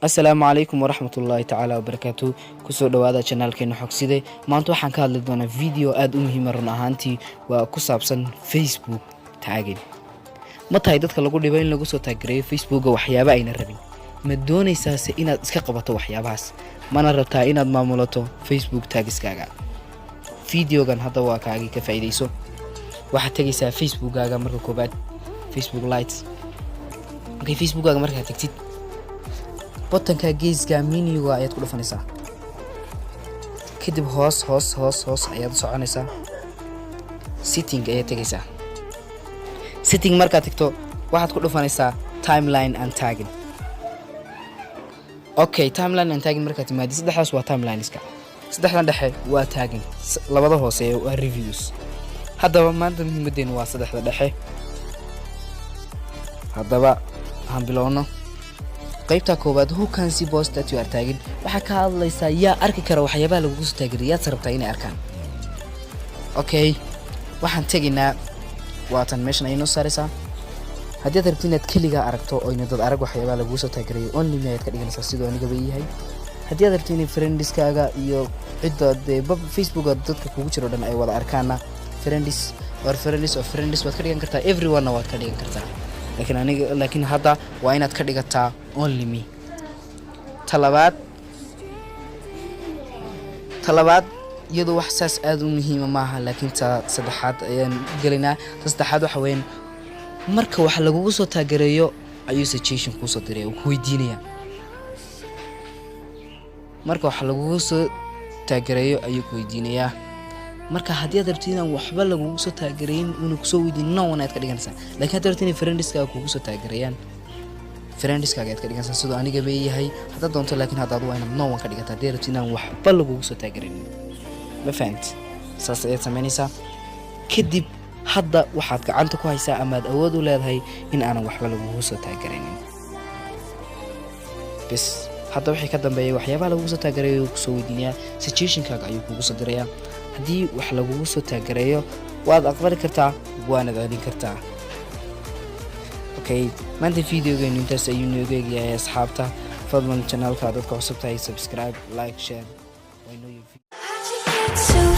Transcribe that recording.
Asalaamu calaykum waraxmatullaahi tacaala wabarakaatu. Kusoo dhawaada channelkeena Xogside. Maanta waxaan ka hadli doonaa video aada u muhiima. Run ahaantii waa ku saabsan Facebook tagging. Ma tahay dadka lagu dhibo in lagu soo tag gareeyo Facebooka waxyaaba ayna rabin? Ma doonaysaase inaad iska qabato waxyaabahaas? Mana rabtaa inaad maamulato Facebook tags-kaaga? Videogan hadda waa kaagii, ka faa'iidayso. Waxaad tegaysaa Facebookkaaga marka koobaad, Facebook Lite. Okay, Facebookkaaga markaad tegtid, button-ka geeska menu-ga ayaad ku dhufanaysaa. Kadib hoos, hoos, hoos, hoos ayaad u soconaysaa, setting ayaad tegaysaa. Setting markaad tagto, waxaad ku dhufanaysaa timeline and tagging. Okay, timeline and tagging markaad timaadi, saddexdaas waa timelines-ka, saddexdan dhexe waa tagging, labada hooseeya waa reviews. Haddaba maanta muhiimadeenu waa saddexda dhexe. Haddaba aan bilowno. Qaybta koowaad, who can see post that you are tagging, waxaa ka hadlaysaa yaa arki kara waxyaabaha lagugu soo tag garay, yaad rabtaa inay arkaan. Okay, waxaan tegaynaa, waatan meeshan ay noo saaraysaa. Haddii aad rabti inaad keligaa aragto oyna dad arag waxyaabaha lagugu soo tag garayo, only me ayaad ka dhiganaysaa, siduu anigaba yahay. Haddii aad rabti inay friends-kaaga iyo cidda dee Facebooka dadka kugu jiro dhan ay wada arkaana, friends or friends of friends waad ka dhigan kartaa, everyone-na waad ka dhigan kartaa. Laakiin aniga, laakiin hadda waa inaad ka dhigataa only me. Ta labaad iyadu wax saas aada u muhiima maaha, laakiin ta saddexaad ayaan gelaynaa. Ta saddexaad waxa weeyaan, marka wax lagugu soo tag gareeyo ayuu suggestion kuusoo diraya, uu ku weydiinaya. Marka wax lagugu soo tag gareeyo ayuu ku weydiinayaa. Marka haddii aad rabtid inaan waxba lagugu soo tag gareyn, una kusoo weydiin, no one ayaad ka dhiganaysaa. Laakiin haddaad rabtid inay friends-kaaga kugu soo tag gareeyaan, friends-kaaga ayaad ka dhiganaysaa, sidoo anigaba yahay haddaad doonto. Laakiin haddaad waa inaad no one ka dhigata haddii rabtid inaan waxba lagugu soo tag garaynin. Ma fahamti? Saas ayaad samaynaysaa. Kadib hadda waxaad gacanta ku haysaa amaad awood u leedahay in aanan waxba lagugu soo tag garaynin. Bes, hadda wixii ka dambeeya, waxyaabaha lagugu soo tag gareeyo kusoo weydiinayaa, suggestion-kaaga ayuu kugu soo dirayaa. Haddii wax lagugu soo tag gareeyo, waad aqbali kartaa, waanad celin kartaa. Okay, maanta videogeenu intaas ayuu nooga egyahay. Asxaabta, fadlan channel-ka dadka cusub tahay, subscribe, like, share. How'd you get so